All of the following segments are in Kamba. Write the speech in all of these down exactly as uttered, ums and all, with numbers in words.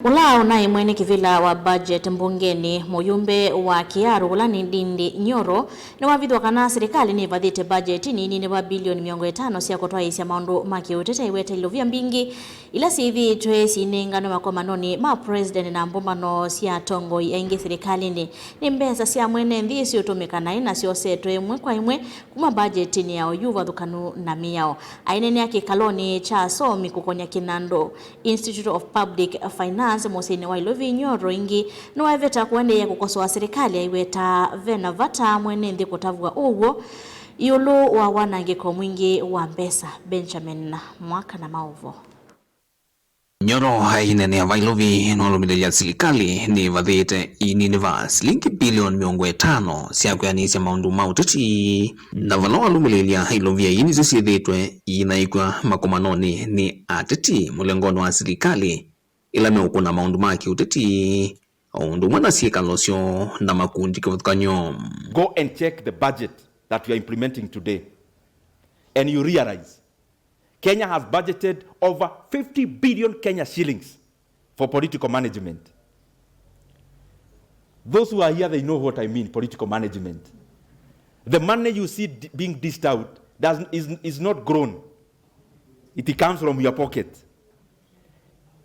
Ũla ũnaĩ mwene kĩvĩla wa budget mbungenĩ, mũyumbe wa Kiaru, ũla nĩ Ndindi Nyoro, nĩwavithwa kana silikalĩ nĩvathĩte budget nini nĩ va bilioni mĩongo ĩtano sya kũtwaĩĩsya maũndũ ma kĩũteti, aiweta ilovia mbingĩ ila syĩthĩĩtwe syinenganwe makomanonĩ ma president na mbũmbano sya atongoi aingĩ silikalĩnĩ. Nĩ mbesa sya mwene nthĩ syĩũtũmĩka naĩ na syosetwe ĩmwe kwa ĩmwe kuma mbajetinĩ ya oyu ũvathũkanu na mĩao. Aineenea kĩkalonĩ kya asomi kũkony'a kĩnandũ Institute of Public Finance mũsyĩnĩ wa Ilovi, Nyoro ĩngĩ nĩwaeveta kũendeea kũkosoa silikalĩ, aiweta ve na vata mwene nthĩ kũtavw'a ũw'o ĩũlũ wa wanangĩko mwingĩ wa mbesa. Benjamin Mwaka na maũvoo. Nyoro aineenea va Ilovi nũlũmĩlĩlya silikalĩ nĩvathĩĩte inini va silingi bilioni mĩongo ĩtano sya kwĩanĩsya maũndũ ma ũteti, na vala walũmĩlĩlya Ilovi aini nĩsyo syĩthĩĩtwe iinaĩkw'a makomanonĩ nĩ ateti mũlengonĩ wa silikalĩ ĩla meũkũna maũndũ ma kĩũteti, o ũndũ ũmwe na syĩkalo syoo na makundi kĩvathũkany'o. Go and check the budget that we are implementing today, and you realize Kenya has budgeted over fifty billion Kenya shillings for political management. Those who are here, they know what I mean, political management. The money you see d- being dished out does, is, is not grown. It comes from your pocket.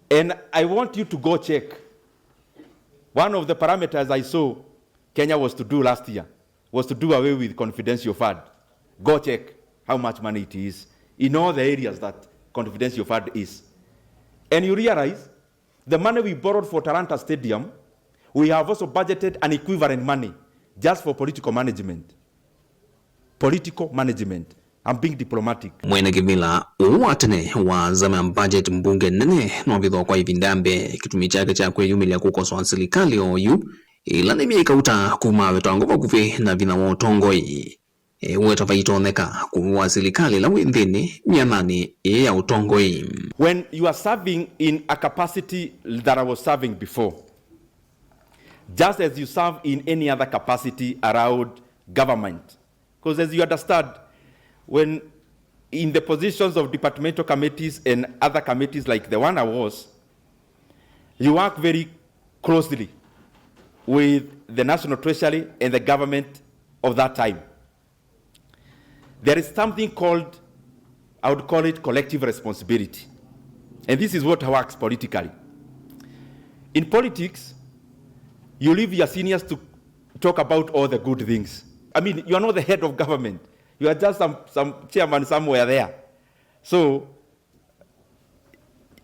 And I want you to go check. One of the parameters I saw Kenya was to do last year was to do away with confidential fund. Go check how much money it is in all the areas that confidential fund is. And you realize the money we borrowed for Talanta Stadium, we have also budgeted an equivalent money just for political management. Political management. I'm being diplomatic. Mwene kĩvĩla ũũ wa tene wa nzama ya budget mbunge nene nĩwavithwa kwa ĩvinda ya mbee kĩtumi kyake kya kwĩyumĩlya kũkosoa silikalĩ oyu, ĩla nĩ myei kauta kuma avetangwa vakuvĩ na vinya wa ũtongoi. Eweta vaitonyeka kũvũa silikalĩ ĩla wĩ nthĩnĩ myananĩ ĩĩ ya ũtongoi. When you are serving in a capacity that I was serving before, just as you serve in any other capacity around government, because as you understand, when in the positions of departmental committees and other committees like the one I was, you work very closely with the National Treasury and the government of that time. There is something called, I would call it collective responsibility. And this is what works politically. In politics, you leave your seniors to talk about all the good things. I mean, you are not the head of government. You are just some, some chairman somewhere there. So,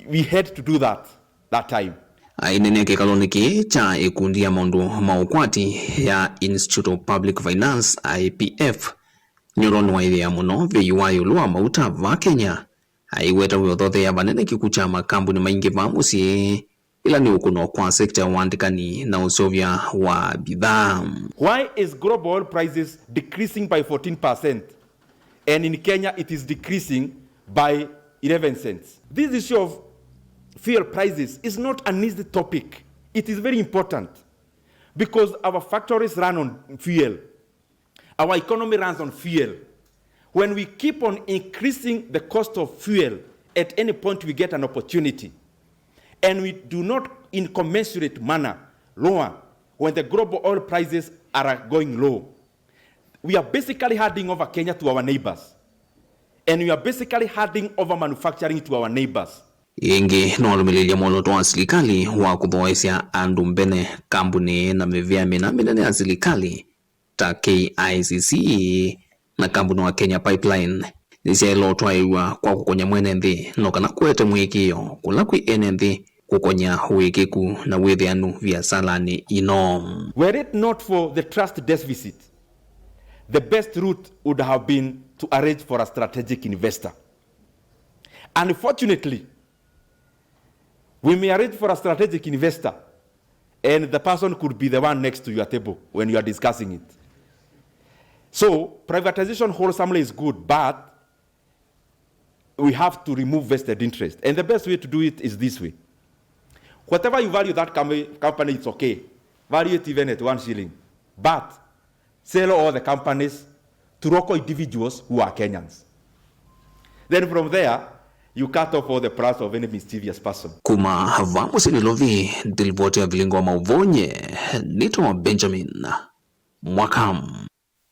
we had to do that, that time. Aineenea kĩkalonĩ kĩĩ kya ĩkundi ya maũndũ ma ũkwati ya Institute of Public Finance, I P F, Nyoro nĩwaĩthĩa mũno vei wa ĩũlũ wa mauta va Kenya, aiweta wĩothothea vanene kĩkw'ũ kya makambuni maingĩ va mũsyĩ, ĩla nĩ ũkũno kwa sekta ya ũandĩkani na ũseũvya wa mbithaa. Why is global oil prices decreasing by fourteen percent and in Kenya it is decreasing by eleven cents? This issue of fuel prices is not an easy topic. It is very important because our factories run on fuel. Our economy runs on fuel. When we keep on increasing the cost of fuel, at any point we get an opportunity, and we do not in commensurate manner lower when the global oil prices are going low, we are basically handing over Kenya to our neighbors. And we are basically handing over manufacturing to our neighbors. Ĩngĩ, nĩwalũmĩlĩlya mwolooto wa silikalĩ wa kũthooesya andũ mbene, kambuni na mĩvĩa mĩna mĩnene ya silikalĩ ta K I C C na kambuni wa Kenya Pipeline nĩsyaĩle ũtwaĩw'a kwa kũkony'a mwene nthĩ, no kana kũete mũĩkĩĩo kũla kwĩ ene nthĩ kũkony'a ũĩkĩĩku na wĩthĩanu viasalanĩ ino. Were it not for the trust deficit, the best route would have been to arrange for a strategic investor. Unfortunately, we may arrange for a strategic investor, and the person could be the one next to your table when you are discussing it. So, privatization wholesomely is good, but we have to remove vested interest. And the best way to do it is this way. Whatever you value that com- company, it's okay. Value it even at one shilling. But sell all the companies to local individuals who are Kenyans. Then from there, You cut off all the plans of any mischievous person. Kuma vaa mũsyĩ Nairobi, nĩ livoti ya Vilingo wa Mauvonye, nĩtawa Benjamin Mwaka.